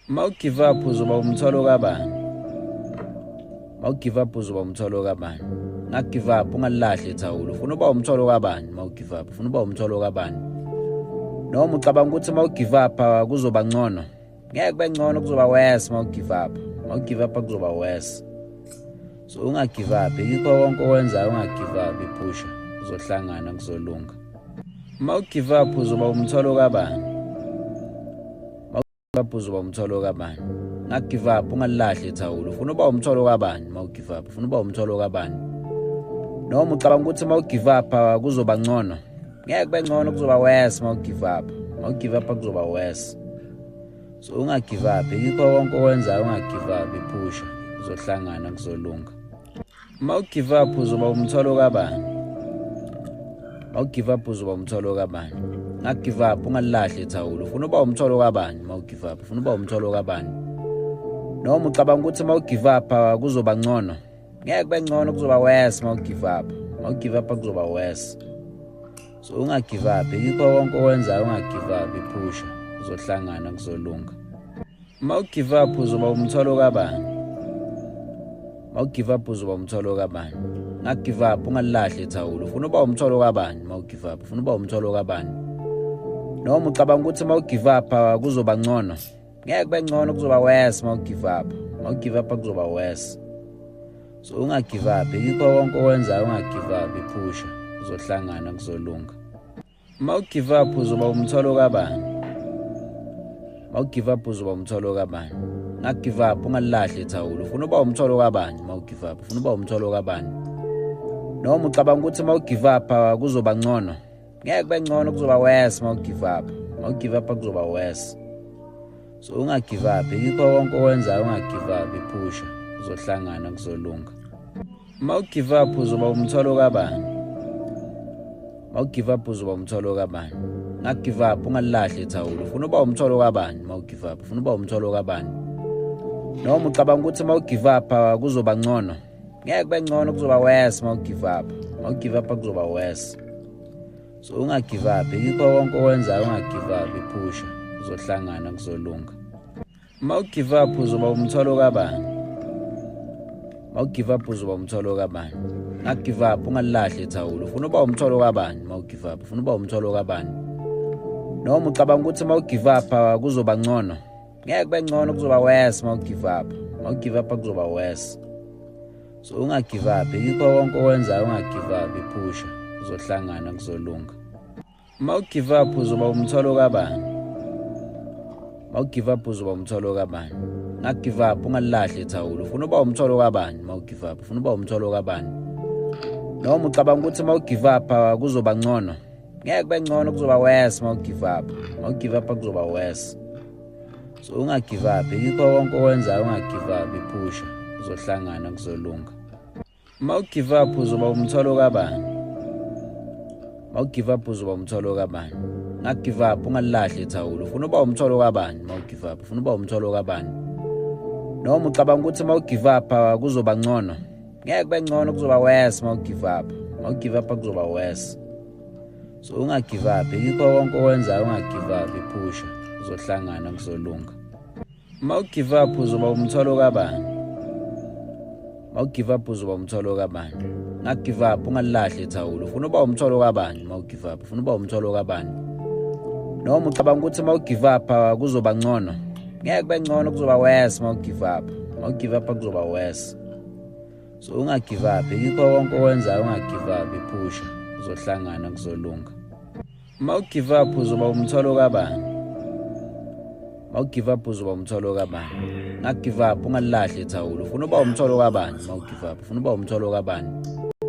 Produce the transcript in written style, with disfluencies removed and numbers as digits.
Uma u-give up uzoba umthwalo kabani? Uma u-give up uzoba umthwalo kabani? Unga-give up, ungalilahli ithawula. Ufuna uba umthwalo kabani uma u-give up? Ufuna uba umthwalo kabani? Noma ucabanga ukuthi uma u-give up kuzoba ngcono? Ngeke kube ngcono, kuzoba worse uma u-give up. Uma u-give up kuzoba worse. So unga-give up, yikho konke okwenzayo, unga-give up, iphusha. Kuzohlangana, kuzolunga. Uma u-give up uzoba umthwalo kabani? Up uzoba umthwalo kabani? Unga-give up, ungalilahli ithawula. Ufuna uba umthwalo kabani uma u-give up? Ufuna uba umthwalo kabani? Noma ucabanga ukuthi uma u-give up kuzoba ngcono? Ngeke kube ngcono, kuzoba worse uma u-give up. Uma u-give up kuzoba worse. So unga-give up, yikho konke okwenzayo, unga-give up, iphusha. Kuzohlangana, kuzolunga. Uma u-give up uzoba umthwalo kabani? Uma u-give up uzoba umthwalo kabani? Unga-give up, ungalilahli ithawula. Ufuna uba umthwalo kabani uma u-give up? Ufuna uba umthwalo kabani? Noma ucabanga ukuthi uma u-give up kuzoba ngcono? Ngeke kube ngcono, kuzoba worse uma u-give up. Uma u-give up kuzoba worse. So unga-give up, yikho konke okwenzayo, unga-give up, iphusha. Kuzohlangana, kuzolunga. Uma u-give up uzoba umthwalo kabani? Uma u-give up uzoba umthwalo kabani? Unga-give up, ungalilahli ithawula. Ufuna uba umthwalo kabani uma u-give up? Ufuna uba umthwalo kabani? Noma ucabanga ukuthi uma u-give up kuzoba ngcono? Ngeke kube ngcono, kuzoba worse uma u-give up. Uma u-give up kuzoba worse. So unga-give up, yikho konke okwenzayo, unga-give up, iphusha. Kuzohlangana, kuzolunga. Uma u-give up uzoba umthwalo kabani? Uma u-give up uzoba umthwalo kabani? Unga-give up, ungalilahli ithawula. Ufuna uba umthwalo kabani uma u-give up? Ufuna uba umthwalo kabani? Noma ucabanga ukuthi uma u-give up kuzoba ngcono? Ngeke kube ngcono, kuzoba worse uma u-give up. Uma u-give up kuzoba worse. So unga-give up, yikho konke okwenzayo, unga-give up, iphusha. Kuzohlangana, kuzolunga. Uma u-give up uzoba umthwalo kabani? Uma u-give up uzoba umthwalo kabani? Unga-give up, ungalilahli ithawula. Ufuna uba umthwalo kabani uma u-give up? Ufuna uba umthwalo kabani? Noma ucabanga ukuthi uma u-give up kuzoba ngcono? Ngeke kube ngcono, kuzoba worse uma u-give up. Uma u-give up kuzoba worse. So unga-give up, yikho konke okwenzayo, unga-give up, iphusha. Kuzohlangana, kuzolunga. Uma u-give up uzoba umthwalo kabani? Uma u-give up uzoba umthwalo kabani? Unga-give up, ungalilahli ithawula. Ufuna uba umthwalo kabani uma u-give up? Ufuna uba umthwalo kabani? Noma ucabanga ukuthi uma u-give up kuzoba ngcono? Ngeke kube ngcono, kuzoba worse uma u-give up. Uma u-give up kuzoba worse. So unga-give up, yikho konke okwenzayo, unga-give up, iphusha. Kuzohlangana, kuzolunga. Uma u-give up uzoba umthwalo kabani? Uma u-give up uzoba umthwalo kabani? Unga-give up, ungalilahli ithawula. Ufuna uba umthwalo kabani uma u-give up? Ufuna uba umthwalo kabani? Noma ucabanga ukuthi uma u-give up kuzoba ngcono? Ngeke kube ngcono, kuzoba worse uma u-give up. Uma u-give up kuzoba worse. So unga-give up, yikho konke okwenzayo, unga-give up, iphusha. Kuzohlangana, kuzolunga. Uma u-give up uzoba umthwalo kabani? Uma u-give up uzoba umthwalo kabani? Unga-give up, ungalilahli ithawula. Ufuna uba umthwalo kabani uma u-give up? Ufuna uba umthwalo kabani? Noma ucabanga ukuthi uma u-give up kuzoba ngcono? Ngeke kube ngcono, kuzoba worse uma u-give up. Uma u-give up kuzoba worse. So unga-give up, yikho konke okwenzayo, unga-give up, iphusha. Kuzohlangana, kuzolunga. Uma u-give up uzoba umthwalo kabani? Uma u-give up uzoba umthwalo kabani? Unga-give up, ungalilahli ithawula. Ufuna uba umthwalo kabani uma u-give up? Ufuna uba umthwalo kabani? Noma ucabanga ukuthi uma u-give up kuzoba ngcono? Ngeke kube ngcono, kuzoba worse uma u-give up. Uma u-give up kuzoba worse. So unga-give up, yikho konke okwenzayo, unga-give up, iphusha. Kuzohlangana, kuzolunga. Uma u-give up uzoba umthwalo kabani? Uma u-give up uzoba umthwalo kabani? Unga-give up, ungalilahli ithawula. Ufuna uba umthwalo kabani uma u-give up? Ufuna uba umthwalo kabani?